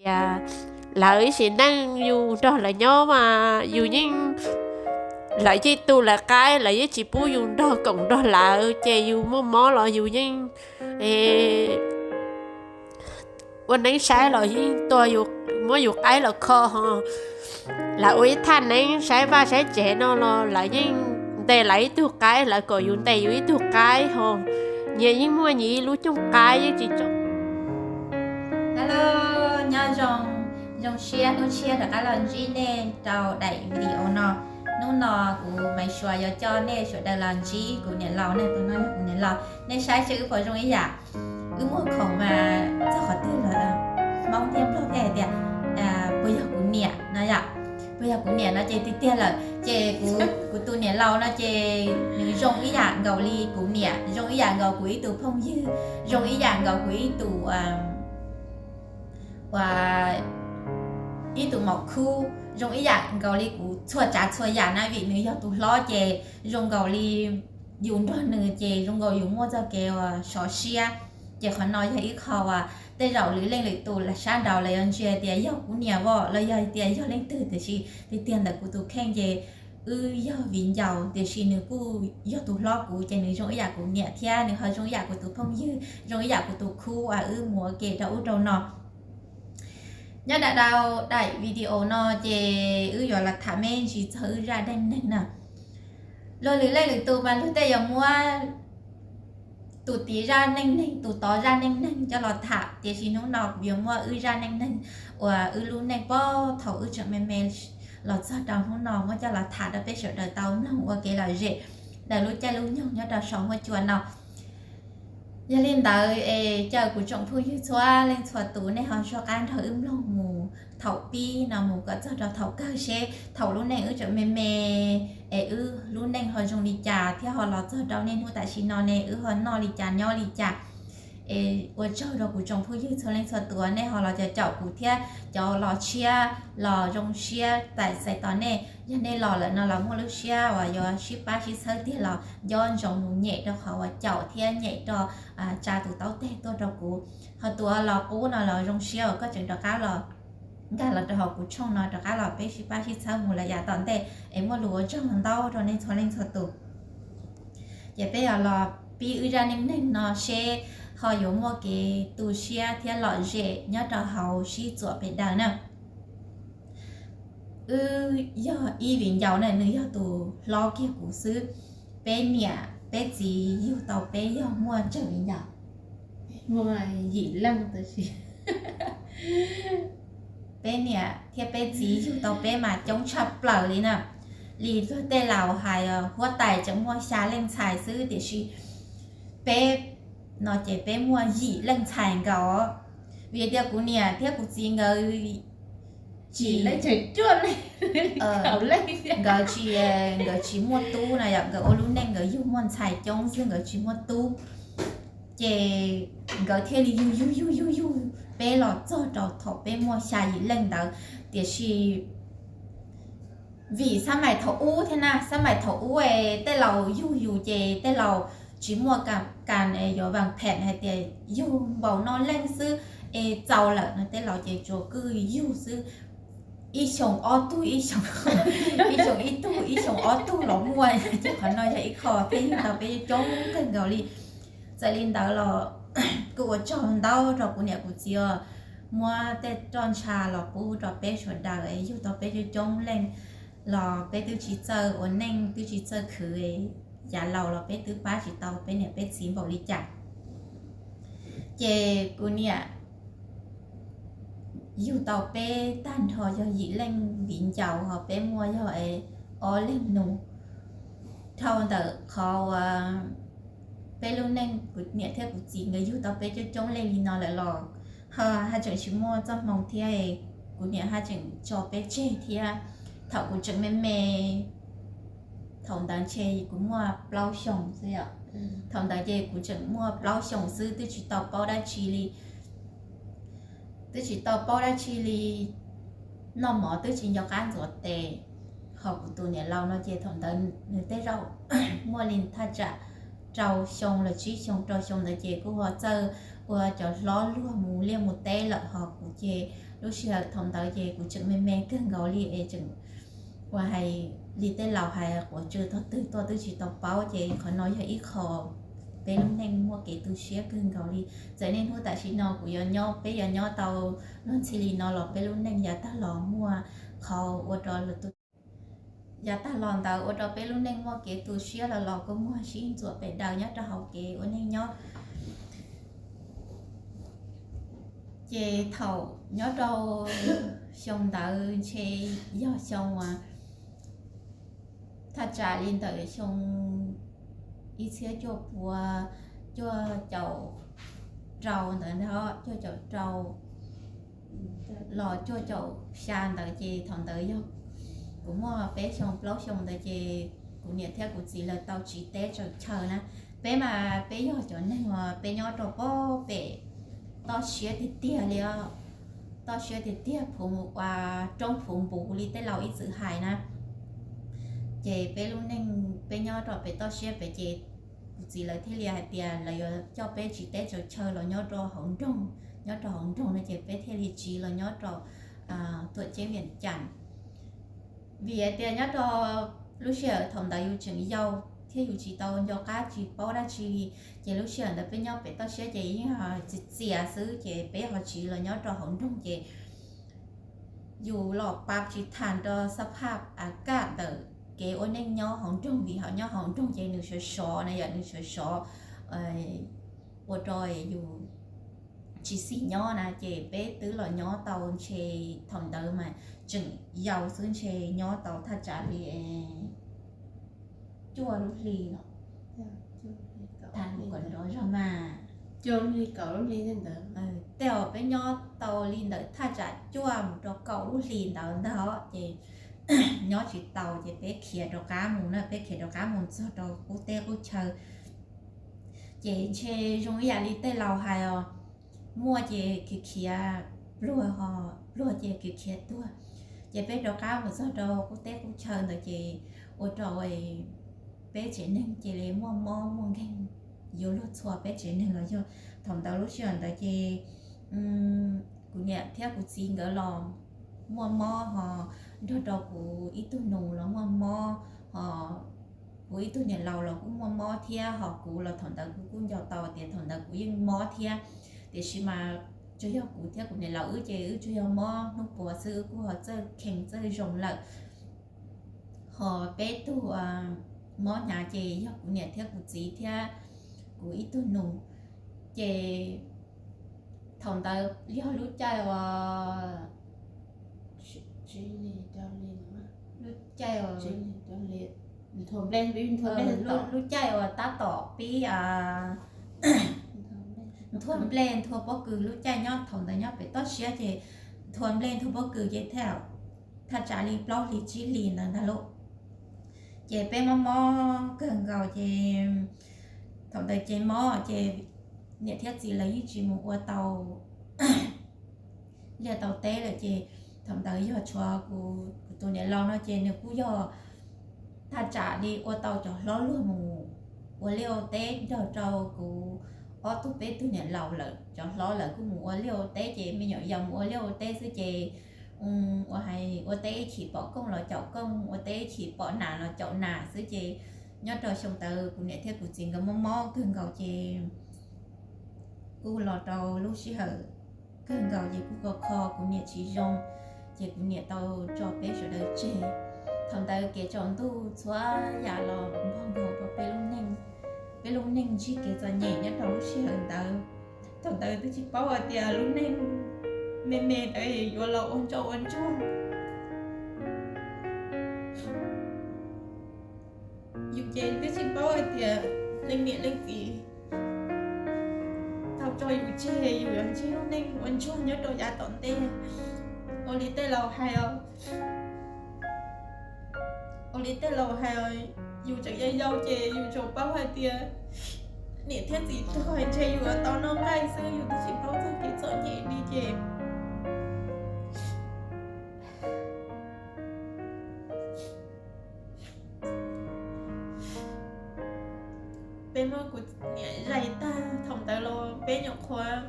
Tias lawv ib sim neej yus nrog lawv nyob mas yus yeej, lawv yeej tu lawv qaib, lawv yeej tsis pub yus nrog koom nrog lawv, ces yus muaj mob los yus yeej ua neeb saib los yeej tua, muab yus qaib los kho ho. Lawv ua ib thaj neeb saib vaj saib tsev no los lawv yeej ntes lawv ib tug qaib, lawv kom yus ntes yus ib tug qaib ho. Nyias yeej muaj nyias ib lub cooj qaib yeej tsis tso. Hello, nyob zoo, zoo siab hnub tshiab rov qab los ntsib nej rau daim video no. Hnub no kuv Maiv Suav yuav coj nej sawv daws los ntsib kuv niam laus ne, tus no yog kuv niam laus. Nej saib seb wb puas zoo ib yam. Wb muag khoom mas txog qhov twg los Hmoob thiab Nplog thiaj hais tias puas yog kuv niam no yom. Puas yog kuv niam no ces tiag tiag lawm, ces kuv tus niam laus no ces nws zoo ib yam nkaus li kuv niam, zoo ib yam nkaus kuv ib tug phooj ywg, zoo ib yam nkaus kuv ib tug ua ib tug maum khub, zoo ib yam nkaus li kuv txhua tsav txhua yam na, vim nws yog tus hlob ces zoo nkaus li yus nrog nws ces zoo nkaus yus muaj txoj kev uas sov siab. Ces qhov no yog ib qho uas tej zaum lwm leej lwm tus sab nraud lawv yuav ntsia tias yog kuv niam vos los yog tias yog leej twg, tiam sis tiag tiag ntawm kuv tus kheej ces wb yog viv ncaus, tiam sis nws kuj yog tus hlob kuv ces nws zoo ib yam kuv niam thiab nws ho zoo ib yam kuv tus phooj ywg, zoo ib yam kuv tus khub uas wb mus ua ke rau ub rau no. Nyob rau daim video no ces wb yuav los tham me ntsis txog wb zaj neej neeg na. Luag lwm leej lwm tus mas luag tej yuav muab tus tid zaj neej neeg, tus tod zaj neej neeg coj los tham, tiam sis hnub no kuv yuav muab wb zaj neej neeg uas wb lub neej puag thaum wb tseem me me los txog rau hnub no muab coj los tham rau peb sawv daws tau mloog ua kev lom zem daws lub caij lub nyoog nyob rau saum huab cua no. Yog li ntawd es caw kuv tsoom phooj ywg txhua leej txhua tus nej ho soj qab nrog wb mloog mus thaum pib no mus kom txog rau thaum kawg seb thaum lub neej wb tseem me me es wb lub neej ho zoo li cas thiab ho los txog rau niaj hnub tam sim no ne wb ho noj li cas nyob li cas. Es ua tsaug rau kuv tsoom phooj ywg txhua leej txhua tus nej ho los caum kuv thiab cov los tshiab los zoo siab txais txais tos nej. Yog nej los lawm no los muaj lub siab uas yuav sib pab sib txhawb tiag los nco ntsoov mus nyem rau qhov uas caum thiab nyem rau tsa tus taub teg tuaj rau kuv. Ho tus uas los qub no los zoo siab uas koj tseem rov qab los nkag los rau hauv kuv tshooj no rov qab los peb sib pab sib txhawb mus lawm yav tom ntej es muaj lus ua tsaug ntau rau nej txhua leej txhua tus. Ces peb yuav los pib wb zaj neej neeg no seb ho yuav muaj kev tu siab thiab lom zem nyob rau hauv sib txuam pes daws na. Wb yog ib viv ncaus na, nws yog tus hlob kiag kuv xwb. Peb niam peb txiv yug tau peb yog muaj tsawg viv ncaus? Muaj yim leej tab sis peb niam thiab peb txiv yug tau peb mas coob tshaj plaws li na. Li luag tej laus hais huab tais tseem muaj xya leej ntxhais xwb tiam sis peb no ces peb muaj yim leej ntxhais nkaus. Vim tias kuv niam thiab kuv txiv nkawd tsis, nkawd tsis, nkawd tsis muaj tub na yom, nkawd ua lub neej nkawd yug muaj ntxhais coob xwb nkawd tsis muaj tub. Ces nkawd thiaj li yug yug yug yug yug peb los txog rau thaum peb muaj xya yim leej ntawd. Tiam sis vim xab mais thaum ub thiab na, xab mais thaum ub es tej laus yug yus ces tej laus tsis muaj kas yuav vas phem hais tias yug npaum no leej xwb es txaus lawm no, tej laus ces tsuas kwj yug xwb. Ib xyoo ob tug, ib xyoo, ib xyoo ib tug, ib xyoo ob tug los muaj. Ces qhov no yog ib qho thiaj yug tau peb coob kawg nkaus li. Txawm li ntawd los kuj ua tsaug ntau rau kuv niam kuv txiv muab tej roj ntsha los pub rau peb sawv daws yug tau peb coob coob leej los peb twb tsis txawj ua neej twb tsis txawj khwv, yav laus los peb twb pab tsis tau peb niam peb txiv npaum li cas. Ces kuv niam yug tau peb tag nrho yog yim leej viv ncaus ho peb muaj yog ob leeg nus. Dhau ntawm qhov uas peb lub neej kuv niam thiab kuv txiv nkawd yug tau peb coob coob leej li no lawm los ho haj tseem tsis muaj txoj hmoo thiab, kuv niam haj tseem tso peb tseg thiab. Thaum kuv tseem me me, thaum ntawd ntshe kuv muaj plaub xyoos xwb yom, thaum ntawd ces kuv tseem muaj plaub xyoos xwb twb tsis tau paub dab tsi li. Twb tsis tau paub dab tsi li, noj mov twb tsis nco qab ntxuav tes. Ho kuv tus niam laus no ces thaum ntawd nws tej zaum muaj li thaj tsam rau xyoo los tsib xyoo rau xyoo ntawd ces kuj ho txawj ua cov hlob luag mus liaj mus teb lawm, ho kuv ces Lub sij hawm thaum ntawd ces kuv tseem me me kawg nkaus li es tseem, uas hais li tej laus hais quav tsw tog twg tuaj twb tsis tau paub, ces qhov no yog ib qho peb lub neej muaj kev tu siab kawg nkaus li. Txawm niaj hnub tam sim no kuv yuav nyob, peb yuav nyob tau luag ntxhi li no los peb lub neej yav tag los muaj qhov ua rau lwm tus, yav tag los ntawd ua rau peb lub neej muaj kev tu siab los los kuj muaj sib ntxuam pes daws nyob rau hauv kev ua neej nyob. Ces thaum nyob rau xyoo ntawd ntshe yog xyoo uas thaj tsam li ntawm xyoo ib txhiab cuaj puas cuaj caum rau ntawd, cuaj caum rau los cuaj caum xya ntawd, ces thaum ntawd yog kuv muaj peb xyoo plaub xyoo ntawd, ces kuv niam thiab kuv txiv lawv tau tsiv teb tsaws chaw na. Peb mas peb yog cov neeg uas peb nyob rau pem toj siab tiag tiag li, toj siab tiag tiag, phuv ua roob phuv npuv li tej laus ib txwm hais na. Ces peb lub neej peb nyob rau pem toj siab pem, ces kuv txiv lawv thiaj li hais tias lawv yuav coj peb tsiv teb tsaws chaw los nyob rau hauv nroog, nyob rau hauv nroog no ces peb thiaj li tsiv los nyob rau Tuam Ceeb Viam Cas. Vim hais tias nyob rau lub sij hawm thaum ntawd yus tseem yau thiab yus tsis tau nco qab tsis paub dab tsi li, ces lub sij hawm ntawd peb nyob pem toj siab ces yeej txias txias xwb, ces peb ho tsiv los nyob rau hauv nroog ces yus los pab tsis tham rau xab phaj a kaj ntawm kev ua neej nyob hauv nroog, vim hauv nyob hauv nroog ces nws sov sov na, yog nws sov sov ua rau yus tsis xis nyob na, ces peb twb los nyob tau ntshe thaum ntawd mas tseem yau xwb, ntshe nyob tau thaj tsam li cuaj lub hli los, tham kom nrov zog mas, cuaj lub hli kaum lub hli ntawd. Tej zaum peb nyob tau li ntawm thaj tsam cuaj mus rau kaum lub hli ntawd ntag, ces nyob tsis tau ces peb khiav rov qab mus na, peb khiav rov qab mus txog rau qub teb qub chaw. Ces ntshe zoo ib yam li tej laus hais os, muaj ces khiav khiav pluag, ho pluag ces khiav khiav tuag. Ces peb rov qab mus txog rau qub teb qub chaw ntawd ces ua rau peb tsev neeg cia li muaj mob muaj nkeeg yuav luag txhua peb tsev neeg los yog. Thaum ntawd lub sij hawm ntawd ces kuv niam thiab kuv txiv nkawd los muaj mob, ho nrog rau kuv ib tug nus los muaj mob, ho kuv ib tug niam laus los kuj muaj mob thiab, ho kuv los thaum ntawd kuv kuj nco tau tias thaum ntawd kuv yeej mob thiab. Tiam sis mas tsuas yog kuv thiab kuv niam laus wb ces wb tsuas yog mob hnub puav xwb, wb kuj ho txawj khees txawj zoo lawm. Ho peb tug mob hnyav ces yog kuv niam thiab kuv txiv thiab kuv ib tug nus. Ces thaum ntawd yog lub caij uas lub caij uas tab tom pib nthua nplej nthua pob kws, lub caij nyob thaum ntawd nyob pem toj siab ces nthua nplej nthua pob kws ces thiaj, thaj tsam li plaub hlis tsib hlis ntawd ntag lauj. Ces peb mob mob kawg nkaus ces thaum ntawd ces mob ces niam thiab txiv lawv yeej tsis mus ua tau liaj tau teb lawm ces thaum ntawd yog tshuav kuv tus niam laus no ces nws kuj yog thaj tsam li ua tau cov hlob luag mus ua liaj ua teb nrog rau kuv ob tug peb tug niam laus lawm. Cov hlob lawv kuj mus ua liaj ua teb ces me nyuam yaus mus ua liaj ua teb xwb ces ua hais ua teb ib chim pom kooj los caum kooj, ua teb ib chim pom nas los caum nas xwb ces nyob rau xyoo ntawd kuv niam thiab kuv txiv nkawd mob mob kawg nkaus ces kuj los rau lub sij hawm kawg nkaus ces kuj kho kho kuv niam tsis zoo, ces kuv niam tau tso peb sawv daws tseg. Thaum ntawd kev tsaus ntuj txhua yam los npog nkaus rau peb lub neej, peb lub neej ntsig kev txom nyem nyob rau lub sij hawm ntawd. Thaum ntawd twb tsis paub hais tias lub neej me me ntawd yuav los ua ntsoj ua ntsuag. Yus ces twb tsis paub hais tias leej niam leej txiv tau tso yus tseg, yus yuav ntsib lub neej ua ntsuag nyob rau yav tom ntej. Ua li tej laus hais os, ua li tej laus hais os, yus tseem yau yau ces yus tsuas paub hais tias niam thiab txiv tuag ntshe yus yuav tau noj nqaij xwb, yus twb tsis paub txog kev txom nyem li ces peb muab kuv niam zais tag thaum ntawd los peb nyuam qhuav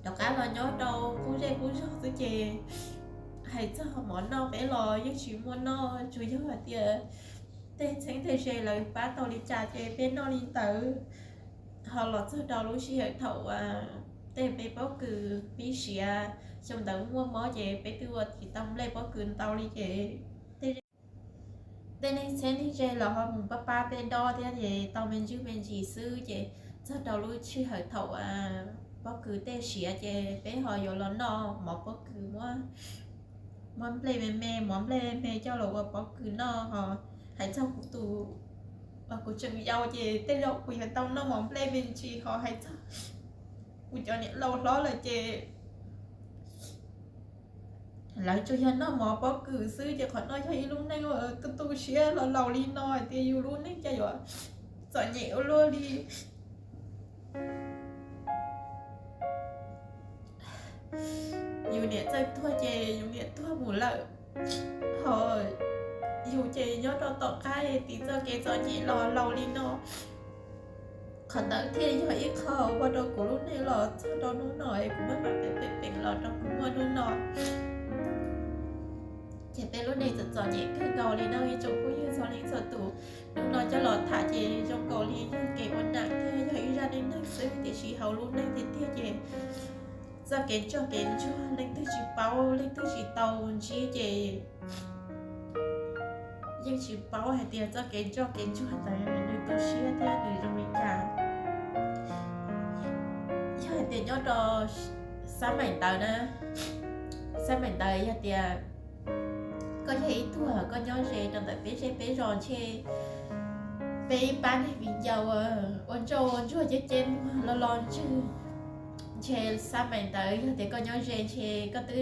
Tom qab los nyob rau qub zej qub zog xwb ces hais txog mov noj peb los yeej tsis muaj noj, tsuas yog hais tias tej txheeb tej ze lawv pab tau li cas ces peb noj li ntawd. Ho los txog rau lub sij hawm thaum tej peb pob kws pib siav, xyoo ntawd muaj mob ces peb twb ua tsis tau nplej pob kws ntau li ces tej neeg txheeb neeg ze los ho mus pab pab peb dob thiab ces tau me ntsis me ntsis xwb ces txog rau lub sij hawm thaum pob kws tej siav ces peb ho yuav los noj mov pob kws, muab nplej me me, mov nplej me me coj los ua pob kws noj. Ho hais txog kuv tus, kuv tseem yau ces tej zaum kuv yuav tau noj mov nplej me ntsis, ho hais txog kuv cov niam laus hlob lawm ces lawv tsuas yog noj mov pob kws xwb ces qhov no yog ib lub neej uas tu tu siab los laus li no hais tias yus lub neej cas yuav txom nyem ua luaj li. Yus niam txawj tuag ces yus niam tuag mus lawm, ho yus ces nyob rau tom qab tiv txoj kev txom nyem los laus li no. Qhov ntawd thiaj yog ib qho ua rau kuv lub neej los txog rau hnub no es kuv maj mam peem peem los rau kuv muaj hnub no. Ces peb lub neej txom txom nyem kawg nkaus li no ib tsoom phooj ywg txhua leej txhua tus. Hnub no coj los tham ces zoo nkaus li yog kev ua nam thiab yog ib zaj neej neeg xwb, tiam sis hauv lub neej tiag tiag ces txoj kev ntsoj kev ntsuag leej twg tsis paub, leej twg tsis tau ntsib ces yeej tsis paub hais tias txoj kev ntsoj kev ntsuag ntawd nws tu siab thiab nws zoo li cas. Yog hais tias nyob rau xab maim ntawd na, xab maim ntawd yog tias koj yog ib tug koj nyob ze rau ntawm peb zej peb zos ntshe peb ib pab neeg viv ncaus ua ntsoj ua ntsuag ceb ceb muag los los ntswg, ntshe xab maim ntawd yog tias koj nyob ze ntshe koj twb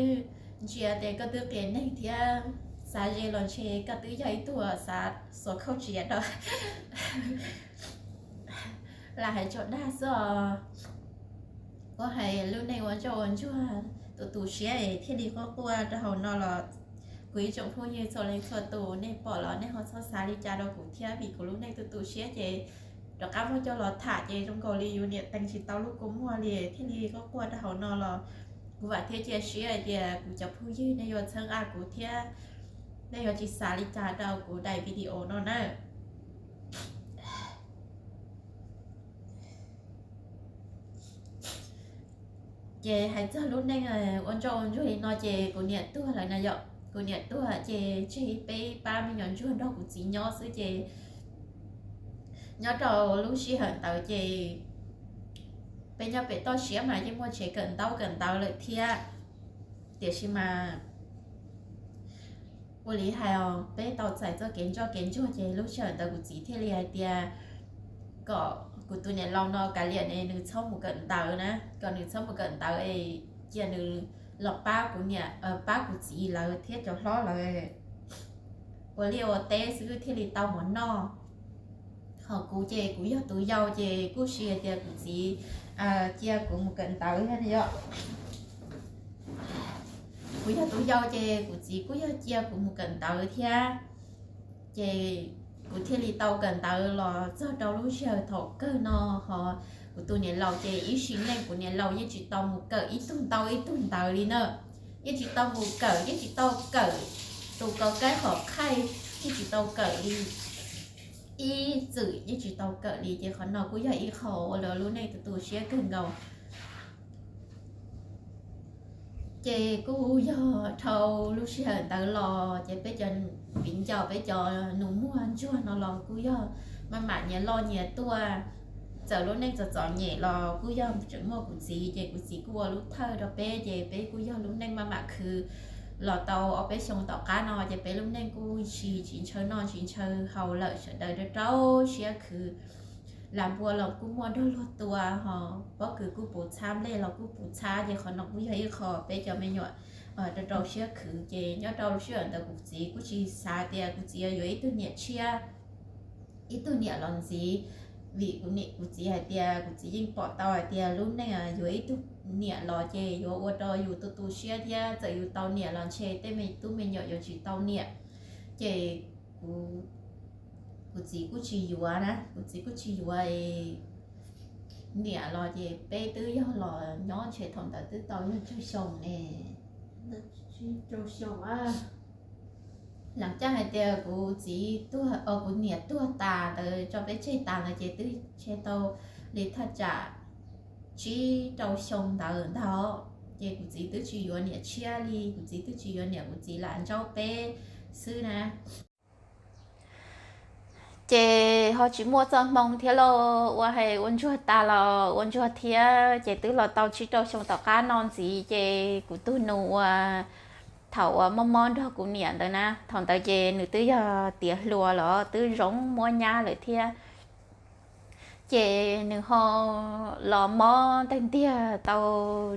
ntsia tias koj twb qias neeg thiab xav ze los ntshe koj twb yog ib tug xav xuas khauj tsiav rau lam hais tsaus dag xwb os. Kuv hais lub neej ua ntsoj ua ntsuag tu tu siab es thiaj li quaj quaj rau hauv no los kuv ib tsoom phooj ywg txhua leej txhua tus nej pom los nej ho txhob xav li cas rau kuv thiab, vim kuv lub neej tu tu siab ces rov qab muab coj los tham ces zoo nkaus li yus niam tees tsis tau lub kua muag li thiaj li quaj quaj rau hauv no los kuv vam thiab cia siab hais tias kuv cov phooj ywg nej yuav txhawb nqa kuv thiab nej yuav tsis xav li cas rau kuv daim video no na. Ces hais txog lub neej ua ntsoj ua ntsuag li no ces kuv niam tuag lawm na yom. Kuv niam tuag ces tseg peb pab me nyuam ntsuag nrog kuv txiv nyob xwb ces nyob rau lub sij hawm ntawd ces peb nyob pem toj siab mas yeej muaj tsev kawm ntaub kawm ntawv lawm thiab. Tiam sis mas ua li hais os, peb tau txais txoj kev ntsoj kev ntsuag ces lub sij hawm ntawd kuv txiv thiaj li hais tias kom kuv tus niam laus no kav liam ne nws txhob mus kawm ntawv na, kom nws txhob mus kawm ntawv es cia nws los pab kuv niam, pab kuv txiv lawv thiab cov hlob lawv ua liaj ua teb xwb thiaj li tau mov noj. Ho kuv ces kuv yog tus yau ces kuj siv hais tias kuv txiv cia kuv mus kawm ntawv thiab yom. Kuv yog tus yau ces kuv txiv kuj yog cia kuv mus kawm ntawv thiab. Ces kuv thiaj li tau kawm ntawv los txog rau lub sij hawm thaum kawg no. Ho kuv tus niam laus ces ib sim neej kuv niam laus yeej tsis tau mus kawm ib tug ntau ib tug ntawv li na. Yeej tsis tau mus kawm, yeej tsis tau kawm tus kaus kaib hom khaij, yeej tsis tau kawm li. Ib txwm yeej tsis tau kawm li ces qhov no kuj yog ib qho ua rau lub neej tu tu siab kawg nkaus. Ces kuj yog dhau lub sij hawm ntawd los ces peb cov viv ncaus, peb cov nus muag ntsuag no los kuj yog maj mam nyias loj nyias tuaj. Txawm lub neej txom txom nyem los kuj yog tseem muaj kuv txiv ces kuv txiv kuj ua lub thawj rau peb ces peb kuj yog lub neej maj mam khwv los tau ob peb xyoo tom qab no ces peb lub neej kuj tsis tsis ntshaw noj tsis ntshaw haus lawm, sawv daws rau rau siab khwv. Lam npua los kuj muaj nrog luag tua, ho pob kws kuj puv txhab, nplej los kuj puv txhab ces qhov no kuj yog ib qho peb cov me nyuam rau rau siab khwv. Ces nyob rau lub sij hawm ntawd kuv txiv kuj tsis xav tias kuv txiv yuav yuav ib tug niam tshiab, ib tug niam los ntxiv, vim kuv txiv hais tias kuv txiv yeej pom tau hais tias lub neej yuav ib tug niam los ces yuav ua rau yus tu tu siab thiab txawm yus tau niam los ntshe tej me tub me nyuam yuav tsis tau niam. Ces kuv txiv kuj tsis yuav na, kuv txiv kuj tsis yuav es niam los ces peb twb yog los nyob ntshe thaum ntawd twb tau yog tsawg xyoo ne. Los cas hais tias kuv txiv tuag, kuv niam tuag tas ntawd tso peb tseg tas ntawd ces twb ntshe tau li thaj tsam tsib rau xyoo ntawd ntag. Ces kuv txiv twb tsis yuav niam tshiab li, kuv txiv twb tsis yuav niam, kuv txiv lam ntsaub peb xwb na. Ces ho tsis muaj txoj hmoo thiab lauj, ua hais ua ntsuag tas los ua ntsuag thiab, ces twb los tau tsib rau xyoo tom qab no ntxiv ces kuv tus nus uas thaum uas mob mob nrog kuv niam ntawd na, thaum ntawd ces nws twb yog tiav hluas los twb zoo muab nyab lawm thiab. Ces nws ho los mob ntiag ntiag tau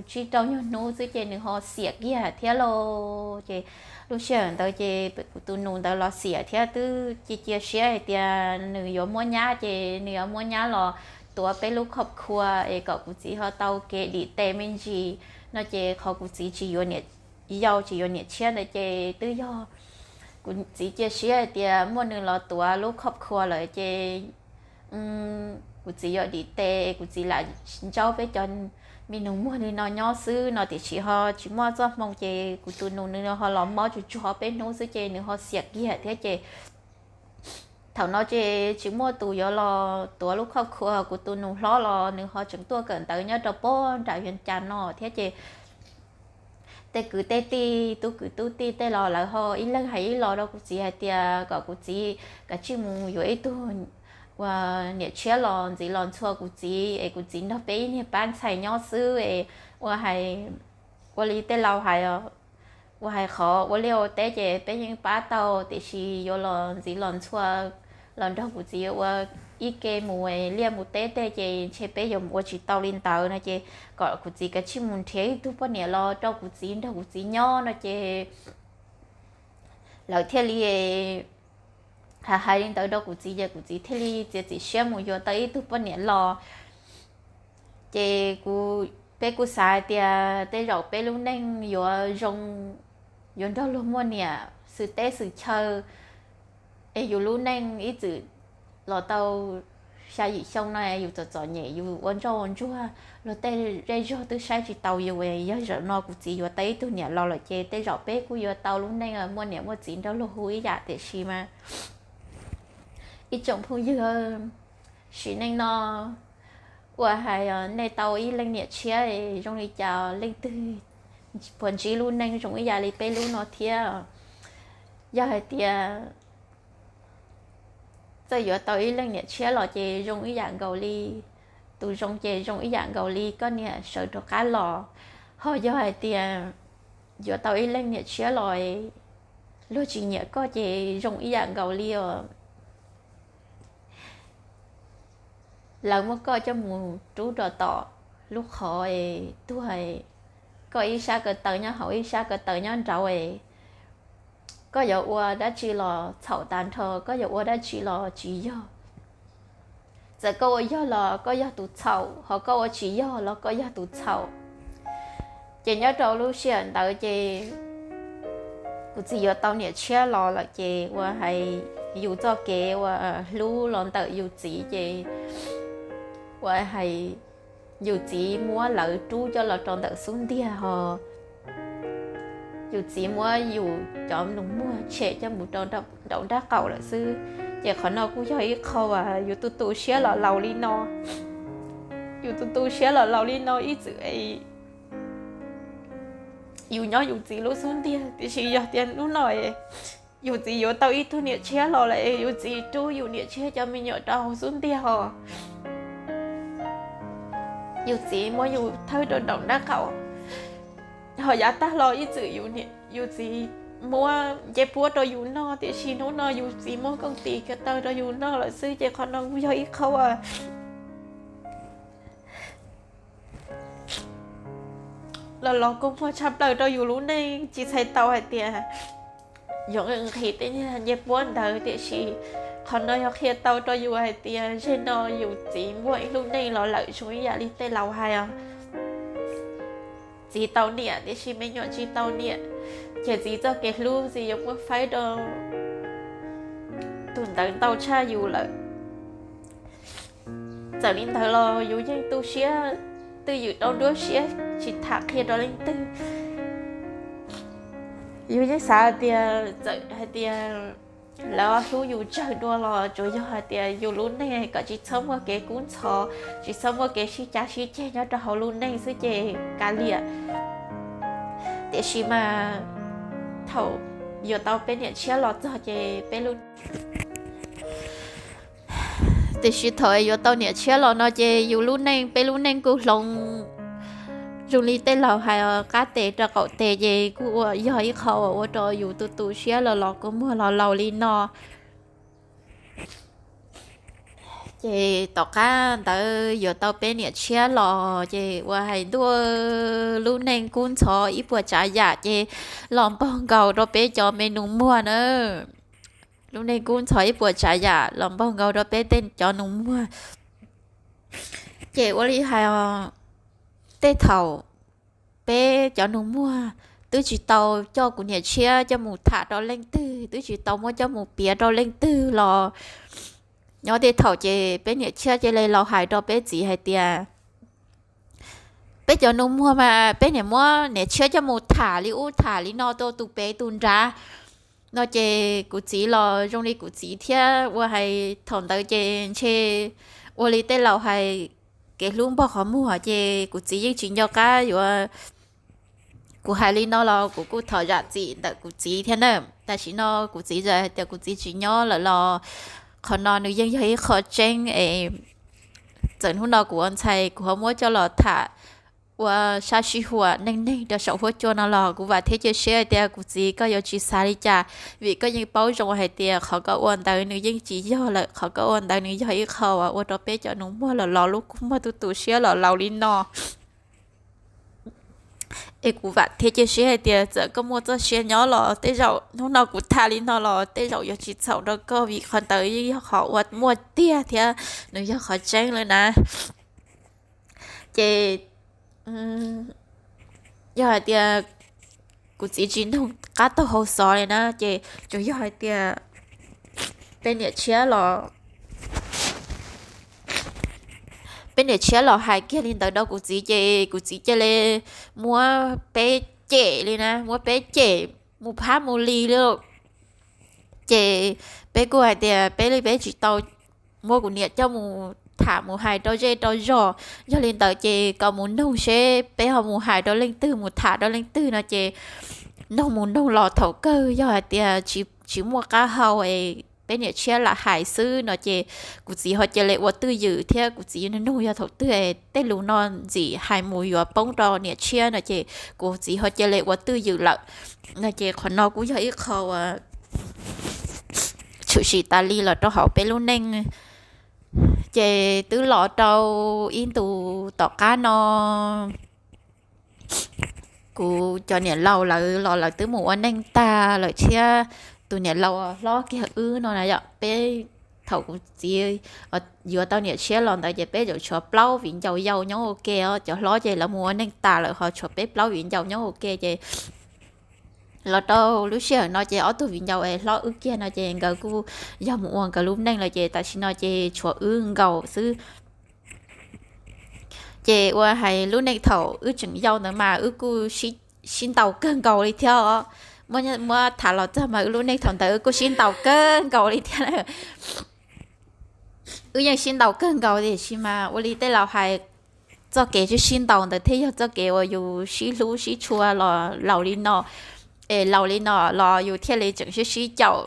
tsib rau nyuag hnub xwb ces nws ho xiam kiag thiab lauj. Ces lub sij hawm ntawd ces kuv tus nus ntawd los xiam thiab twb cia cia siab hais tias nws yuav muab nyab, ces nws yuav muab nyab los tuav peb lub khoj khua es kom kuv txiv ho tau kev dim tes me ntsis no. Ces qhov kuv txiv tsis yuav niam yau tsis yuav niam tshiab ntawd ces twb yog kuv txiv cia siab hais tias muaj nws los tuav lub khoj khua lawm ces kuv txiv yuav dim tes, kuv txiv lam ntsaub peb cov me nus muag li no nyob xwb no, tiam sis ho tsis muaj txoj hmoo ces kuv tus nus nws ho los mob tsuag tsuag peb hnub xwb ces nws ho xiam kiag thiab ces thaum no ces tsis muaj tus yuav los tuav lub khoj khua. Kuv tus nus hlob los nws ho tseem tuaj kawm ntawv nyob rau pob nram Vias Cas no thiab ces tej kwv tej tij, tub kwv tub tij tej los lawv ho ib leeg hais ib los rau kuv txiv hais tias kom kuv txiv kav tsij mus yuav ib tug niam tshiab los ntxiv los ntxhua kuv txiv es kuv txiv nrog peb ib niag pab ntxhais nyob xwb es ua hais, ua li tej laus hais, ua hais qhov ua liaj ua teb ces peb yeej pab tau, tiam sis yuav los ntxiv los ntxhua los nrog kuv txiv ua ib ke mus liaj mus teb tej ces ntshe peb yuav mus ua tsis tau li ntawd no ces kom kuv txiv kav tsij mus nrhiav ib tug poj niam los rau kuv txiv nrog kuv txiv nyob no ces lawv thiaj li hais hais li ntawd rau kuv txiv ces kuv txiv thiaj li txiav txim siab mus yuav tau ib tug poj niam los. Ces kuv, peb kuj xav hais tias tej zaum peb lub neej yuav zoo, yuav nrog luag muaj niam xwm teb xwm chaw es yus lub neej ib txwm los tau xya yim xyoo no yus txom txom nyem yus ua ntsoj ua ntsuag, luag tej zej zog twb saib tsis taus yus. Yog zaum no kuv txiv yuav tau ib tug niam laus lawm ces tej zaum peb kuj yuav tau lub neej muaj niam muaj txiv nrog luag hu ib yam, tiam sis mas ib tsoom phooj ywg, sim neej no ua hais nej tau ib leej niam tshiab zoo li cas, leej twg puas ntsib lub neej zoo ib yam li peb lub no thiab? Yog hais tias txawm yuav tau ib leej niam tshiab los ces zoo ib yam nkaus li, tus zoo ces zoo ib yam nkaus li koj niam sawv rov qab los. Ho yog hais tias yuav tau ib leej niam tshiab los luag tsis nyiam koj ces zoo ib yam nkaus li os. Lawv muab koj coj mus rub rau tom lub qhov tuag, koj ib sab ko taw nyob hauv ib sab ko taw nyob nraud, koj yuav ua dab tsi los txhaum tag nrho, koj yuav ua dab tsi los tsis yog. Txawm koj ua yog los koj yog tus txhaum, ho koj ua tsis yog los koj yog tus txhaum. Ces nyob rau lub sij hawm ntawd ces kuv txiv yuav tau niam tshiab los lawm ces ua hais yus txoj kev uas hlub los ntawm yus txiv ces ua hais yus txiv muab lawv rub coj los rau ntawm xub ntiag ho yus txiv muab yus cov nus muag tshem coj mus rau nraum nrab qaum lawm xwb. Ces qhov no kuj yog ib qho uas yus tu tu siab los laus li no, yus tu tu siab los laus li no ib txwm yus nyob yus txiv lub xub ntiag, tiam sis yog tias hnub no yus txiv yuav tau ib tug niam tshiab los lawm, yus txiv rub yus niam tshiab cov me nyuam rau hauv xub ntiag ho yus txiv muab yus thawb rau nraum nrab qaum, ho yav tag los ib txwm yus txiv muab ncej puab rau yus noj, tiam sis hnub no yus txiv muab kooj tis ko taw rau yus noj lawm xwb. Ces qhov no kuj yog ib qho uas los los kua muag tshaj plaws rau yus lub neej. Tsis txhais tau hais tias yuav nqhis tej ncej puab ntawd, tiam sis qhov no yog qhia tau rau yus hais tias zeg no yus txiv muaj ib lub neej los lawm zoo ib yam li tej laus hais os, txiv tau niam tiam sis me nyuam tsis tau niam, ces txiv txoj kev hlub txiv yuav muab faib rau tus ntawd ntau tshaj yus lawm. Txawm li ntawd los yus yeej tu siab twj ywm rau nruab siab tsis tham qhia rau leej twg. Yus yeej xav tias txawm hais tias lawv hlub yus tsawg dua los tsuas yog hais tias yus lub neej kom tsis txhob muaj kev kub ntxhov, tsis txhob muaj kev sib cav sib ceg nyob rau hauv lub neej xwb ces kav liam. Tiam sis mas thaum yuav tau peb niam tshiab los txog ces peb lub tiam sis thaum yuav tau niam tshiab los no ces yus lub neej, peb lub neej kuj hloov zoo li tej laus hais os, qab tes rau qaum tes ces kuj ua yog ib qho uas ua rau yus tu tu siab los los kua muag los laus li no. Ces tom qab ntawd yuav tau peb niam tshiab los ces ua hais ntuj, lub neej kub ntxhov ib puas tsav yam ces los npaug nkaus rau peb cov me nus muag na. Lub neej kub ntxhov ib puas tsav yam los npaug nkaus rau peb tej cov nus muag. Ces ua li hais os, tej thaum peb cov nus muag twb tsis tau coj kuv niam tshiab coj mus tham rau leej twg, twb tsis tau muab coj mus piav rau leej twg los nyob tej thaum ces peb niam tshiab cia li los hais rau peb txiv hais tias, peb cov nus muag mas peb niam muab niam tshiab coj mus tham li ub tham li no rau tus pem tus nrad no ces kuv txiv los zoo li kuv txiv thiab ua hais thaum ntawd ces ntshe ua li tej laus hais kev hlub npog qhov muag ces kuv txiv yeej tsis nco qab yuav. Kuv hais li no los kuv kuj thov zam txim ntawm kuv txiv thiab na. Tam sim no kuv txiv txawm hais tias kuv txiv tsis nyob lawm los qhov no nws yeej yog ib qho tseeb es txawm hnub no kuv ua ntxhais kuv ho muab coj los tham ua sab sib huam neej neeg rau saum huab cua no los kuv vam thiab cia siab hais tias kuv txiv koj yuav tsis xav li cas, vim koj yeej paub zoo hais tias qhov koj ua ntawd nws yeej tsis yog lawm, qhov koj ua ntawd nws yog ib qho uas ua rau peb cov nus muag los los lub kua muag tu tu siab los laus li no. Es kuv vam thiab cia siab hais tias txawm koj muaj txoj sia nyob los tej zaum hnub no kuv tham li no los tej zaum yuav tsis txhaum rau koj vim qhov ntawd yeej yog qhov uas muaj tiag thiab nws yog qhov tseeb lawm na. Ces yog hais tias kuv txiv tsis nug qab taug hau xov li na ces tsuas yog hais tias peb niam tshiab los peb niam tshiab los hais kiag li ntawd rau kuv txiv ces kuv txiv cia li muab peb cem li na, muab peb cem mus phab mus li li. Ces peb kuj hais tias peb li peb tsis tau muab kuv niam coj mus tham mus hais rau zej rau zos, yog li ntawd ces kom mus nug seb peb ho mus hais rau leej twg mus tham rau leej twg no ces nug mus nug los thaum kawg yog hais tias tsis muaj qab hau es peb niam tshiab lam hais xwb no ces kuv txiv ho cia li ua twj ywm thiab kuv txiv nug yog thaum twg es tej lus no ntxim hais mus yuav poob rau niam tshiab no ces kuv txiv ho cia li ua twj ywm lawm no ces qhov no kuj yog ib qho uas tshwm sim tas li los rau hauv peb lub neej. Ces twb los rau ib ntus tom qab no kuv cov niam laus lawv los lawv twb mus ua neej tag lawm thiab. Tus niam laus hlob kiag wb no na yom, peb thaum kuv txiv yuav tau niam tshiab los ntawd ces peb tseem tshuav plaub viv ncaus yau nyob ua ke os, cov hlob ces lawv mus ua neej tas lawm ho tshuav peb plaub viv ncaus nyob ua ke ces los rau lub sij hawm no ces ob tug viv ncaus es hlob wb kiag no ces nkawd kuj yog mus ua nkawd lub neej lawm ces tam sim no ces tshuav wb nkaus xwb. Ces ua hais lub neej thaum wb tseem yau ntawd mas wb kuj sib ntaus kawg nkaus li thiab os. Muab tham los txog mas wb lub neej thaum ntawd wb kuj sib ntaus kawg nkaus li thiab. Wb yeej sib ntaus kawg nkaus tiam sis mas ua li tej laus hais, txoj kev sib sib ntaus ntawd thiaj yog txoj kev uas yus sib hlub sib tshua los laus li no. Es laus li no los yus thiaj li tseem sib sib caum,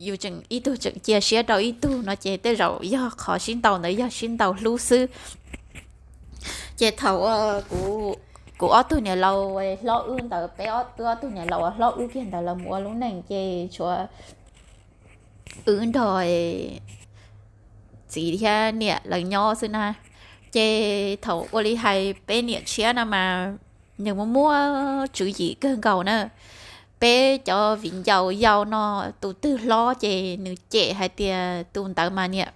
yus tseem ib tug tseem cia siab rau ib tug no ces tej zaum yog qhov sib ntaus ntawd yog sib ntaus hlub xwb. Ces thaum kuv ob tug niam laus hlob wb ntawd, peb wb ob tug niam laus uas hlob wb kiag ntawd lawv mus ua lub neej ces tshuav wb nrog txiv thiab niam lawv nyob xwb na. Ces thaum ua li hais peb niam tshiab no mas nws muaj muaj tswv yim kawg nkaus na. Peb cov viv ncaus yau no tus twg hlob ces nws cem hais tias tus ntawd mas niam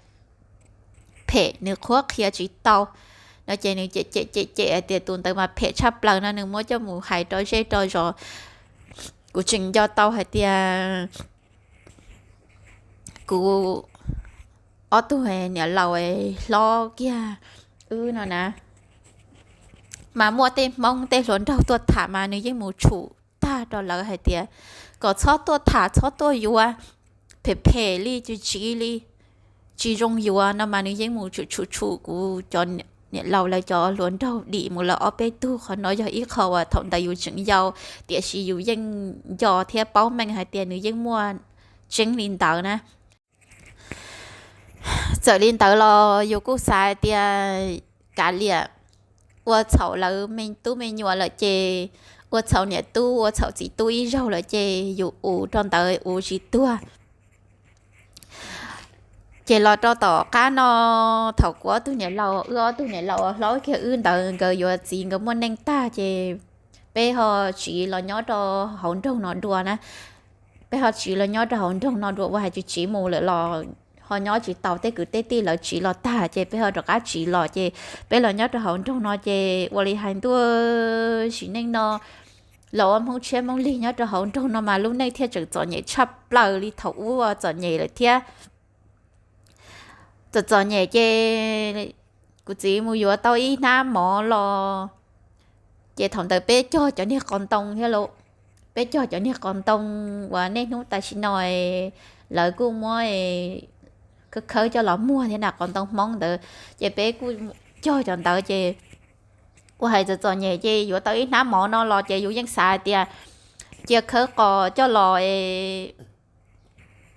phem, nws qhuab qhia tsis tau no ces nws cem cem cem cem hais tias tus ntawd mas phem tshaj plaws no, nws muab coj mus hais rau zej rau zos. Kuv tseem nco tau hais tias kuv ob tug niam laus hlob kiag wb no na, mas muaj tej Hmoob tej hluas nraug tuaj tham mas nws yeej mus tshum tag rau lawv hais tias kom txhob tuaj tham txhob tuaj yuav, phem phem li tsis tsiv li, tsis zoo yuav no mas nws yeej mus tshum tshum tshum kuv cov niam laus lawv cov hluas nraug dim mus lawm ob peb tug. Qhov no yog ib qho uas thaum ntawd yus tseem yau, tiam sis yus yeej nco thiab paub meej hais tias nws yeej muaj tseeb li ntawd na. Txawm li ntawd los yus kuj xav hais tias kav liam, ua txhaum lawv me tub me nyuam lawm ces, ua txhaum niam tub ua txhaum txiv tub ib zaug lawm ces yus uv rau ntawd uv tsis tuag. Ces los rau tom qab no, thaum kuv ob tug niam laus, wb ob tug niam laus hlob kiag wb ntawd nkawd yuav txiv nkawd muaj neej tag ces peb ho tsiv los nyob rau hauv nroog no dua na. Peb ho tsiv los nyob rau hauv nroog no dua, ua hais tsis tsiv mus lawm los ho nyob tsis tau, tej kwv tej tij lawv tsiv los tag ces peb ho rov qab tsiv los ces peb los nyob rau hauv nroog no ces ua li hais ntuj, sim neej no los ua Hmoob tshiab Hmoob lig nyob rau hauv nroog no mas lub neej thiaj tseem txom nyem tshaj plaws li thaum ub txom nyem lawm thiab. Txom txom nyem ces kuv txiv mus yuav tau ib hnab mov los, ces thaum ntawd peb cog cov niag qos ntoo thiab lauj, peb cog cov niag qos ntoo uas niaj hnub tam sim no lawv kuj muab khawb khawb coj los muag thiab na, qos ntoo Hmoob ntawd, ces peb kuj cog cov ntawd ces ua hais txom txom nyem ces yuav tau ib hnab mov no los ces yus yeej xav hais tias cia khawb qos coj los,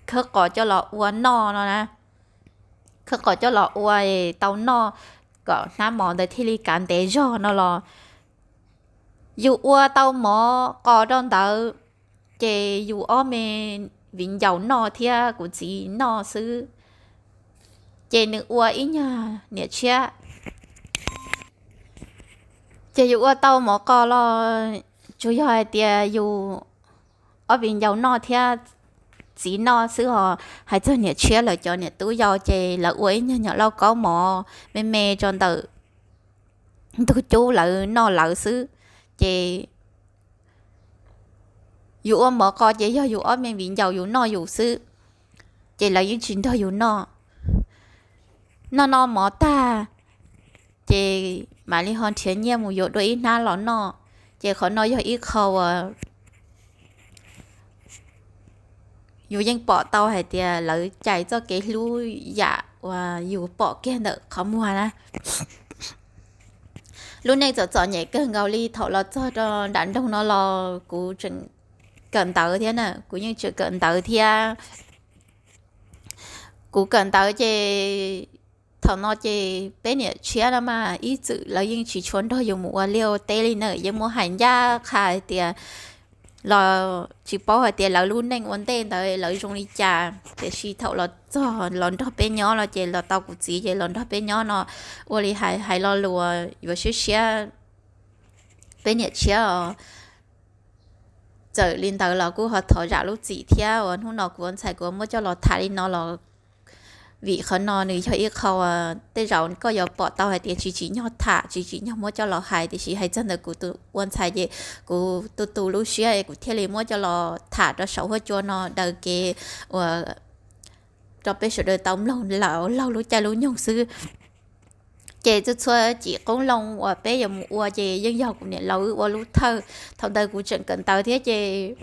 khawb qos coj los ua noj no na, khawb qos coj los ua tau noj kom hnab mov ntawd thiaj li kav ntev zog no los yus ua tau mov qos rau ntawd ces yus ob me viv ncaus noj thiab kuv txiv noj xwb, ces nws ua ib nyuag niam tshiab. Ces yus ua tau mov qos los tsuas yog hais tias yus ob viv ncaus noj thiab txiv noj xwb os. Hais txog niam tshiab lawv cov niam tub yau ces lawv ua ib nyuag nyuam lauj kaub mov me me rau ntawm ntug cub lawv noj lawv xwb. Ces yus ua mov qos ces yog yus ob me viv ncaus yus noj yus xwb, ces lawv yeej tsis nrog yus noj. Noj noj mov tag ces mam li ho nrhiav nyiaj mus yuav dua ib hnab los noj. Ces qhov no yog ib qho uas yus yeej pom tau hais tias lawv cais txoj kev hlub yam uas yus pom kiag ntawm qhov muag na. Lub neej txom txom nyem kawg nkaus li, thaum los txog rau nram nroog no los kuv tseem kawm ntawv thiab na, kuv yeej tseem kawm ntawv thiab. Kuv kawm ntawv ces thaum no ces peb niam tshiab no mas ib txwm lawv yeej tsis tshua nrog yus mus ua liaj ua teb li na, yeej muab hais ncaj qha hais tias los tsis paub hais tias lawv lub neej ua ntej ntawd lawv zoo li cas, tiam sis thaum los txog los nrog peb nyob los ces los tau kuv txiv ces los nrog peb nyob no ua li hais hais lo lus yuav siab siab peb niam tshiab os. Txawm li ntawd los kuj ho thov zam lub txim thiab uas hnub no kuv ua ntxhais kuv muab coj los tham li no los vim qhov no nws yog ib qho uas tej zaum koj yuav pom tau hais tias tsis tsim nyog tham, tsis tsim nyog muab coj los hais, tiam sis hais txog ntawm kuv tus ua ntxhais ces kuv tu tu lub siab es kuv thiaj li muab coj los tham rau saum huab cua no daws kev uas rau peb sawv daws tau mloog laug lub caij lub nyoog xwb. Ces txhua txhua cim qoob loo uas peb yuav mus ua ces yeej yog kuv niam laus wb ua lub thawj. Thaum ntawd kuv tseem kawm ntawv thiab ces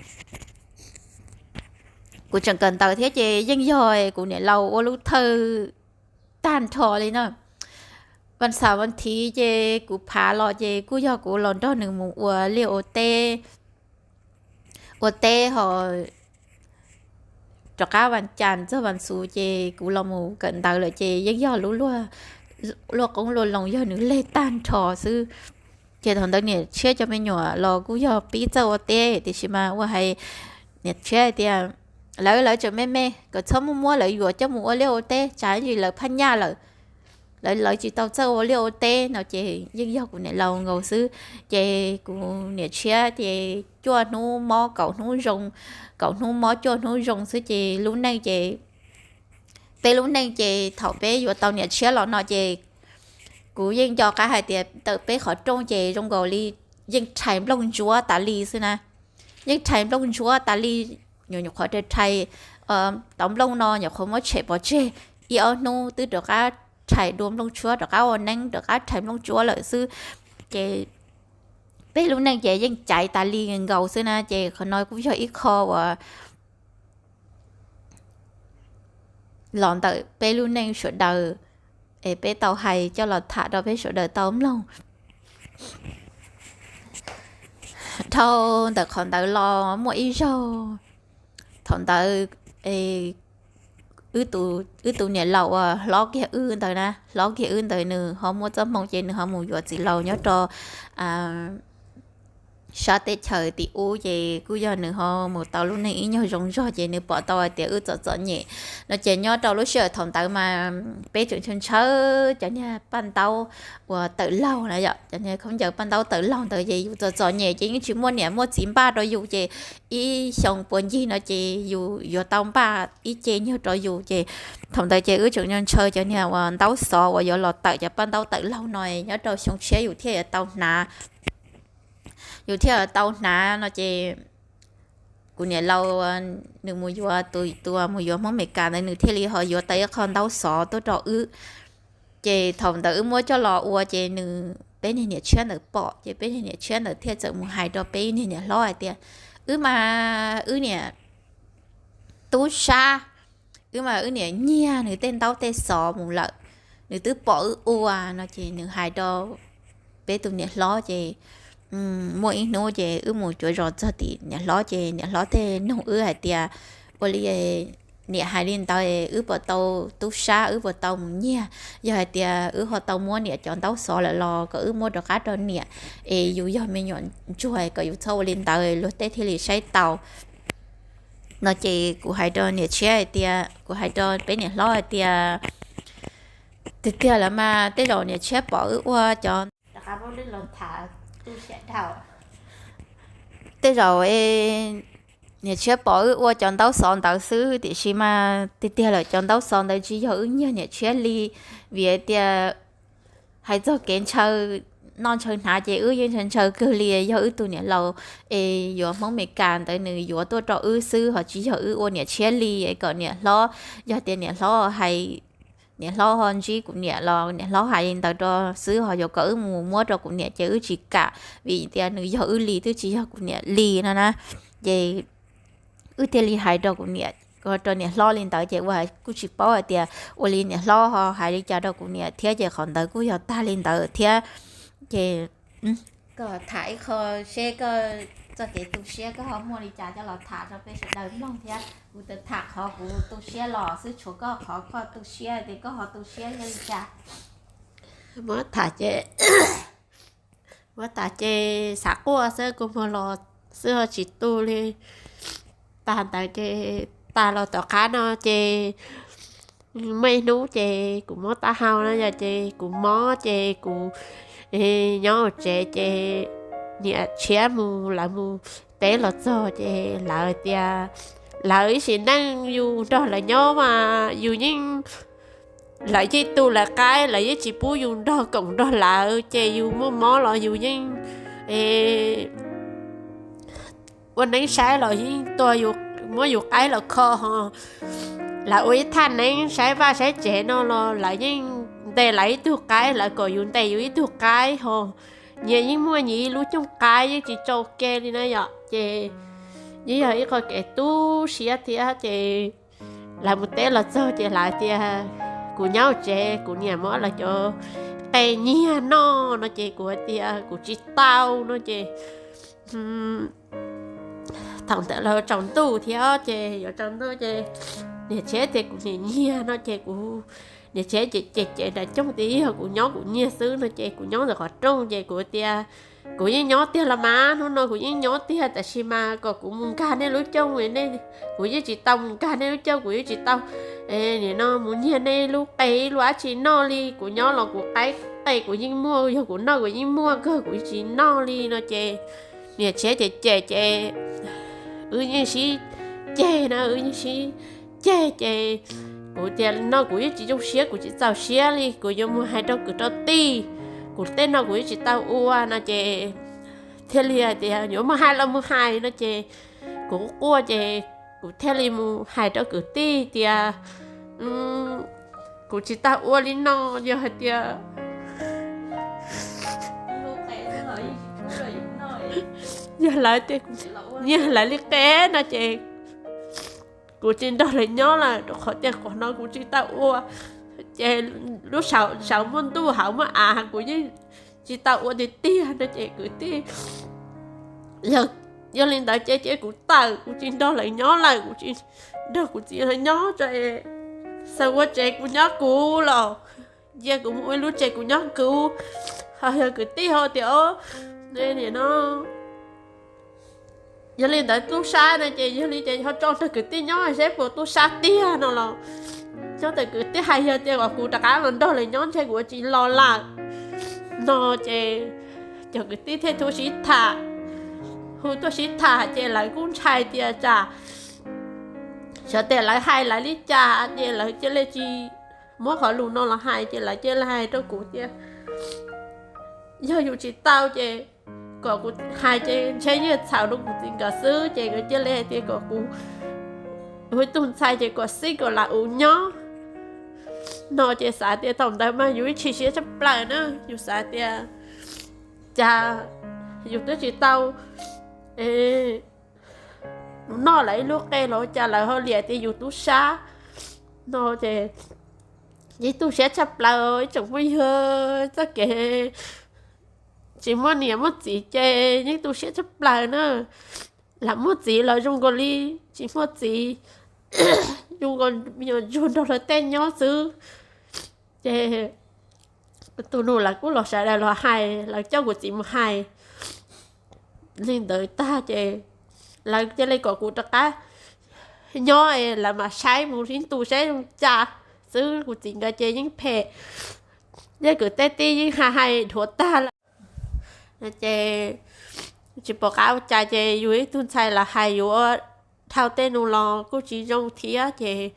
kuv tseem kawm ntawv thiab ces yeej yog kuv niam laus ua lub thawj tag nrho li na. Vas xaum vas thiv ces kuv phav los ces kuj yog kuv los nrog nws mus ua liaj ua teb, ua teb ho rov qab vas cas txog vas xuv ces kuv los mus kawm ntawv lawm ces yeej yog lub luaj qoob luaj loo yog nws leg tag nrho xwb. Ces thaum ntawd niam tshiab cov me nyuam los kuj yog pib txawj ua teb, tiam sis mas ua hais niam tshiab hais tias lawv lawv tseem me me, kom txhob muab muab lawv yuam coj mus ua liaj ua teb, tsam ntsis lawv phaj nyaj lawm, lawv lawv tsis tau txawj ua liaj ua teb no ces yeej yog kuv niam laus nkaus xwb. Ces kuv niam tshiab ces cuaj hnub mob kaum hnub zoo, kaum hnub mob cuaj hnub zoo xwb ces lub neej ces, peb lub neej ces thaum peb yuav tau niam tshiab los no ces kuv yeej nco qab hais tias ntawm peb qhov rooj ces zoo nkaus li yeej rhais nplooj ntsuab tas li xwb na. Yeej rhais nplooj ntsuab tas li, nyuam qhuav rhais, tau nplooj no nyuam qhuav muab tshem pov tseg, ib ob hnub twb rov qab rhais dua nplooj tshuab, rov qab ua neeb rov qab rhais nplooj tshuab lawm xwb. Ces peb lub neej ces yeej caiv tas li nkaus xwb na. Ces qhov no kuj yog ib qho uas los ntawm peb lub neej sawv daws, es peb tau hais coj los tham rau peb sawv daws tau mloog. Dhau ntawm qhov ntawd los muaj ib zaug, thaum ntawd wb tus niam laus uas hlob kiag wb ntawd na, hlob kiag wb ntawd nws ho muaj txoj hmoo ces nws ho mus yuav txiv laus nyob rau sab teb chaws tim ub, ces kuj yog nws ho mus tau lub neej ib nyuag zoo zog ces nws pom tau hais tias wb txom txom nyem no. Ces nyob rau lub sij hawm thaum ntawd mas peb tseem ntshaw ntshaw cov niag paj ntaub uas tawm laug na yom, cov niag khaub ncaws paj ntaub tawm laug ntawd ces yus txom txom nyem ces yeej tsis muaj niam muaj txiv npaj rau yus, ces ib xyoo puas ncig no ces yus yuav tau npaj ib ce nyuag rau yus. Ces thaum ntawd ces wb tseem ntshaw ntshaw cov niag uas ntaub xov uas yuav los tawm cov paj ntaub tawm laug no, nyob rau xyoo tshiab yus thiaj yuav tau hnav yus thiaj tau hnav no ces kuv niam laus nws mus yuav tus, tus mus yuav Hmoob Amelikas ntawd nws thiaj li ho yuav tau ib qho ntaub xov tuaj rau wb. Ces thaum ntawd wb muab coj los ua ces nws, peb niag niam tshiab ntawd pom ces peb niag niam tshiab ntawd thiaj txawm mus hais rau peb niag niam hlob hais tias, wb mas wb niam tub sab, wb mas wb niam nyiag nws tej ntaub tej xov mus lawm, nws twb pom wb ua no. Ces nws hais rau peb tus niam hlob ces muaj ib hnub ces wb mus cuav zos txog tim niam hlob ces niam hlob thiaj nug wb hais tias, ua li niam hais li ntawd wb puas tau tub sab, wb puas tau mus nyiag? Yog hais tias wb ho tau muab niam cov ntaub xov lawm los kom wb muab rov qab rau niam, es yus yog me nyuam ntsuag kom yus txhob ua li ntawd luag tej thiaj li saib tau no. Ces kuv hais rau niam tshiab hais tias, kuv hais rau peb niam hlob hais tias, tiag tiag lawm mas tej zaum niam tshiab pom wb ua cov, rov qab muab lub los tham tu siab dhau, tej zaum niam tshiab pom wb ua cov ntaub xov ntawd xwb, tiam sis mas tiag tiag lawm cov ntaub xov ntawd tsis yog wb nyiag niam tshiab li, vim tias hais txog kev ntshaw noj ntshaw hnav ces wb yeej ntshaw ntshaw kawg li, yog wb tus niam laus es yuav Hmoob Amelikas ntawd nws yuav tuaj rau wb xwb, ho tsis yog wb ua niam tshiab li. Es kom niam hlob, yog tias niam hlob hais, niam hlob ho ntsib kuv niam los niam hlob hais li ntawd rau xwb, ho yuav kom wb mus muab rau kuv niam ces wb tsis kam, vim tias nws yog wb li twb tsis yog kuv niam li no na. Ces wb thiaj li hais rau kuv niam, rau niam hlob li ntawd ces ua kuj tsis paub hais tias ua li niam hlob ho hais li cas rau kuv niam thiab, ces qhov ntawd kuj yog tag li ntawd thiab. Ces koj tham ib qho seb koj txoj kev tu siab koj ho muaj li cas coj los tham rau peb sawv daws mloog thiab. Kuv tham qhov kuv tu siab los xwb, tshuav koj qhov koj tu siab tias koj ho tu siab yog li cas. Muab tham ces, muab tham ces xav quaj xwb, kua muag los xwb ho tsis tu li. Tag ntawd ces, tag los tom qab no ces muaj ib hnub ces kuv mob taub hau na yom, ces kuv mob ces kuv nyob tsev ces niam tshiab mus, lawv mus teb los txog ces lawv tias, lawv ib sim neej yus nrog lawv nyob mas yus yeej, lawv yeej tu lawv qaib, lawv yeej tsis pub yus nrog koom nrog lawv, ces yus muaj mob los yus yeej ua neeb saib los yeej tua, muab yus qaib los kho ho. Lawv ua ib thaj neeb saib vaj saib tsev no los lawv yeej ntes lawv ib tug qaib, lawv kom yus ntes yus ib tug qaib ho. Nyias yeej muaj nyias ib lub cooj qaib, yeej tsis tso ke li na yom. Ces yeej yog ib qho kev tu siab thiab. Ces lawv mus teb los txog ces lawv tias, kuv nyob tsev kuv niam muab lawv cov qe nyiag noj no ces kuv tias kuv tsis tau no ces thaum ntawd los tsaus ntuj thiab, ces yuav tsaus ntuj ces niam tshiab tias kuv niam nyiag no ces kuv, niam tshiab ces cem cem nram cooj tias yog kuv nyob kuv nyiag xwb no ces kuv nyob ntawm qhov rooj ces kuv tias, kuv yeej nyob tiag los mas, hnub no kuv yeej nyob tiag, tab sis mas kom kuv mus nkag nej lub cooj, kuv yeej tsis tau mus nkag nej lub cooj, kuv yeej tsis tau nim no mus nyiag nej lub qe ib lub dab tsi noj li. Kuv nyob los kuv qaib qe kuv yeej muaj, yog kuv noj kuv yeej muaj kawg, kuv yeej tsis noj li no ces niam tshiab ces cem ces wb yeej sib ceg na, wb yeej sib ceg ces kuv tias no kuv yeej tsis zoo siab, kuv tsis txaus siab li, kuv yuav mus hais rau kwv rau tij, kuv tej no kuv yeej tsis tau ua no ces thiaj li hais tias yuav mus hais los mus hais no ces kuv quaj ces kuv thiaj li mus hais rau kwv tij tias Kuv tsis tau ua li no, yog hais tias, yog lawv tias kuv nyiag lawv li qe no ces kuv tsis nrog lawv nyob lawm, rau qhov tias qhov no kuv tsis tau ua. Ces lub saum muaj ntuj hauv muaj av, kuv yeej tsis tau ua tiag tiag no ces kwv tij, yog li ntawd ces cia kuv tawm, kuv tsis nrog lawv nyob lawm, kuv tsis nrog kuv txiv lawv nyob tso, xa ua tsev kuv nyob kuv los, cia kuv mus ua lub tsev kuv nyob kuv. Ho yog kwv tij ho tias, o, no, yog li ntawd tub sab no ces yog li ces ho tso nrog kwv tij nyob seb puas tub sab tiag no los, nyob ntawm kwv tij hais yog tias kom kuv rov qab los nrog lawv nyob ntshe kuv ua tsis los lawm no ces cov kwv tij thiaj hu sib tham, hu tuaj sib tham ces lawv kuj ntshai tias tsam xyov tias lawv hais lawv li cas ces lawv cia li tsis muab qhov lus no los hais ces lawv cia li hais rau kuv tias yog yus tsis tau ces kom kuv hais ces ntshe yeej txhaum rau kuv txiv nkawd xwb ces nkawd cia li hais tias kom kuv ua ib tug ntxhais ces kom xij kom lam ua nyob no ces xav tias thaum ntawd mas yus ib chim siab tshaj plaws na, yus xav tias cas yus twb tsis tau mus noj lawv ib lub qe los cas lawv ho liam tias yus tub sab no ces yeej tu siab tshaj plaws ib tsoom phooj ywg. Txoj kev tsis muaj niam muaj txiv ces yeej tu siab tshaj plaws na. Lam muaj txiv los zoo nkaus li tsis muaj txiv, zoo nkaus me nyuam ntsuag nrog luag tej nyob xwb. Ces tus nus lawv kuj los sawv daws los hais, lawv coj kuv txiv mus hais li ntawd tag ces lawv cia li kom kuv rov qab nyob es lawv mam saib mus ib ntus saib zoo cas xwb. Kuv txiv nkawd ces yeej phem, yeej kwv tej tij yeej hais hais dhuav tag lawm ces tsis pom qab ua cas ces yus ib tug ntxhais los hais yus ua dhau tej nus los kuj tsis zoo thiab ces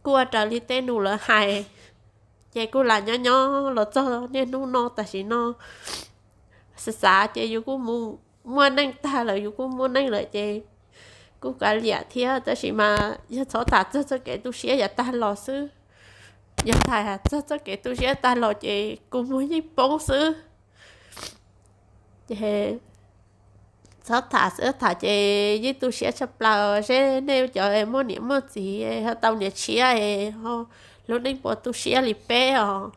kuj ua raws li tej nus lawv hais ces kuj lam nyob nyob los txog niaj hnub no tam sim no xav xav ces yus kuj mus muaj neej tag lawm, yus kuj muaj neej lawm ces kuj kav liam thiab tab sis mas yog txhob tham txog txoj kev tu siab yav tag los xwb. Yog tham txog txoj kev tu siab tag los ces kua muag yeej poob xwb. Ces txhob tham xwb, tham ces yeej tu siab tshaj plaws. Seb nej cov muaj niam muaj txiv ho tau niam tshiab, lub neej puas tu siab li peb os.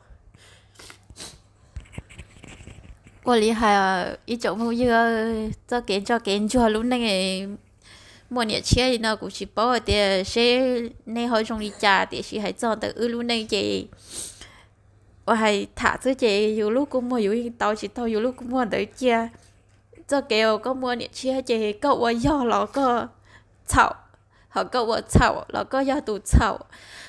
Ua li hais ib tsoom phooj ywg, txoj kev ntsoj kev ntsuag lub neej muaj niam tshiab li no kuv tsis paub hais tias seb nej ho zoo li cas, tiam sis hais txog ntawm wb lub neej ces ua hais tham xwb ces yus lub kua muag yus yeej tau tsis tau yus lub kua muag ntawd cia. Txoj kev uas koj muaj niam tshiab ces koj ua yog los koj txhaum, ho koj ua txhaum los koj yog tus txhaum,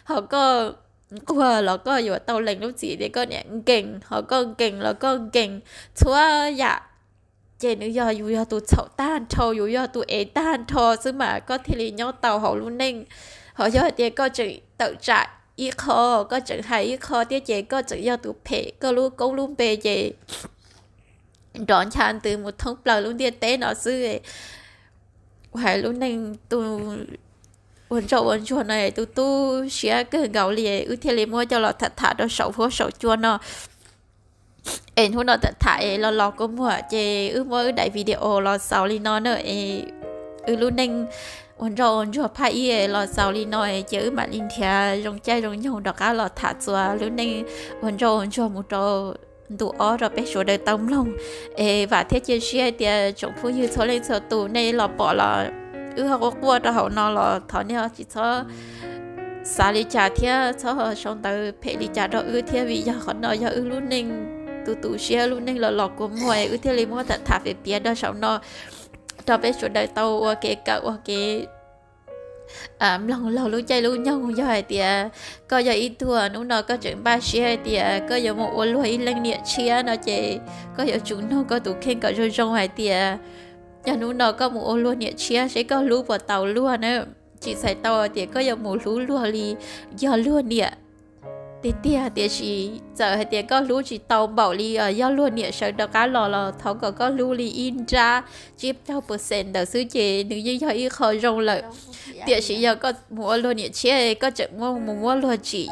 ho koj nquag los koj yuav tau lees lub txim tias koj niam nkees, ho koj nkees los koj nkees txhua yam. Ces nws yog yus yog tus txhaum tag nrho, yus yog tus ev tag nrho xwb mas koj thiaj li nyob tau hauv lub neej. Ho yog hais tias koj tseem tawm tsam ib qho, koj tseem hais ib qho thiab ces koj tseem yog tus phem, koj lub koob lub npe ces nrov ncha ntws mus thoob plaws lub ntiaj teb no xwb. Hais lub neej tus ua ntsoj ua ntsuag no tu tu siab kawg nkaus li, wb thiaj li muab coj los tham tham rau saum huab saum cua no. Es hnub no tham tham es los los kua muag ces wb muab wb daim video los xaus li no na. Es wb lub neej ua ntsoj ua ntsuag phaj ib los xaus li no ces wb mam li nrhiav zoo caij zoo nyoog rov qab los tham txuas lub neej ua ntsoj ua ntsuag mus rau ntu ob rau peb sawv daws tau mloog. Es vam thiab cia siab hais tias tsoom phooj ywg txhua leej txhua tus nej los pom los wb ho quaj quaj rau hauv no los thov nej tsis txhob xav li cas thiab txhob sau ntawv phem li cas rau wb thiab, vim yog qhov no yog wb lub neej tu tu siab, lub neej los los kua muag, wb thiaj li muab tham tham piav piav rau saum no rau peb sawv daws tau ua kev kawm ua kev mloog laug lub caij lub nyoog. Yog hais tias koj yog ib tug hnub no koj tseem npaj siab hais tias koj yuav mus ua luag ib leeg niam tshiab no ces koj yuav tsum nug koj tus kheej kom zoo zoo hais tias yog hnub no koj mus ua luag niam tshiab seb koj hlub puas tau luag na. Tsis txhais tau tias koj yuav mus hlub luag li yog luag niam tiag tiag, tiam sis txawm hais tias koj hlub tsis tau npaum li yog luag niam sawv rov qab los los thov kom koj hlub li ib nrab tsib caug percent ntawd xwb ces nws yeej yog ib qho zoo lawm. Tiam sis yog koj mus ua luag niam tshiab koj tseem muab mus muab luag tsim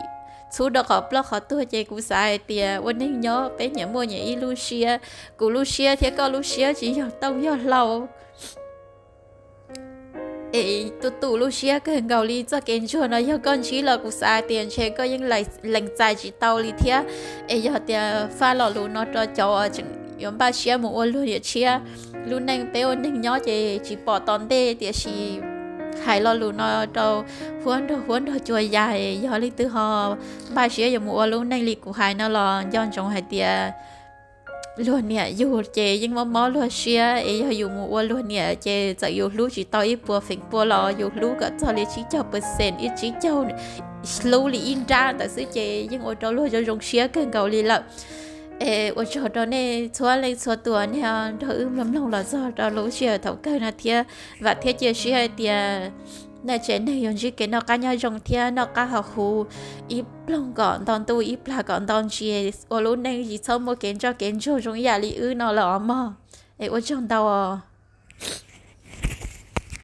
txhub rau qhov ploj qhov tuag ces kuv xav hais tias ua neeg nyob peb nyias muaj nyias ib lub siab, kuv lub siab thiab koj lub siab tsis yog tooj yog hlau. Es tu tu lub siab kawg nkaus li txoj kev ntsuag no yog koj ntsib los kuv xav hais tias ntshe koj yeej lees txais tsis tau li thiab. Es yog tias faj lo lus no rau cov uas tseem yuav npaj siab mus ua luag niam tshiab, lub neej peb ua neeg nyob ces tsis pom tom ntej, tiam sis hais lo lus no rau huab nrog huab nrog cua yas, yog leej twg ho npaj siab yuav mus ua lub neej li kuv hais no los nco ntsoov hais tias luag niam yug ces yeej mob mob luag siab, es yog yus mus ua luag niam ces txawm yus hlub tsis tau ib puas feem pua los yus hlub kom txog li tsib caug percent, ib tsib caug, hlub li ib nrab ntawd xwb ces yeej ua rau luag zoo zoo siab kawg nkaus li lawm. Es ua tsaug rau nej txhua leej txhua tus nej nrog wb mloog mloog los txog rau lub sij hawm thaum kawg no thiab vam thiab cia siab hais tias nej tsev neeg yuav ntsib kev noj qab nyob zoo thiab noj qab haus huv ib ploog kom ntau ntuj ib plag kom ntau ntsis, ua lub neej tsis txhob muaj kev ntsoj kev ntsuag zoo ib yam li wb no lawm os mog. Es ua tsaug ntau os.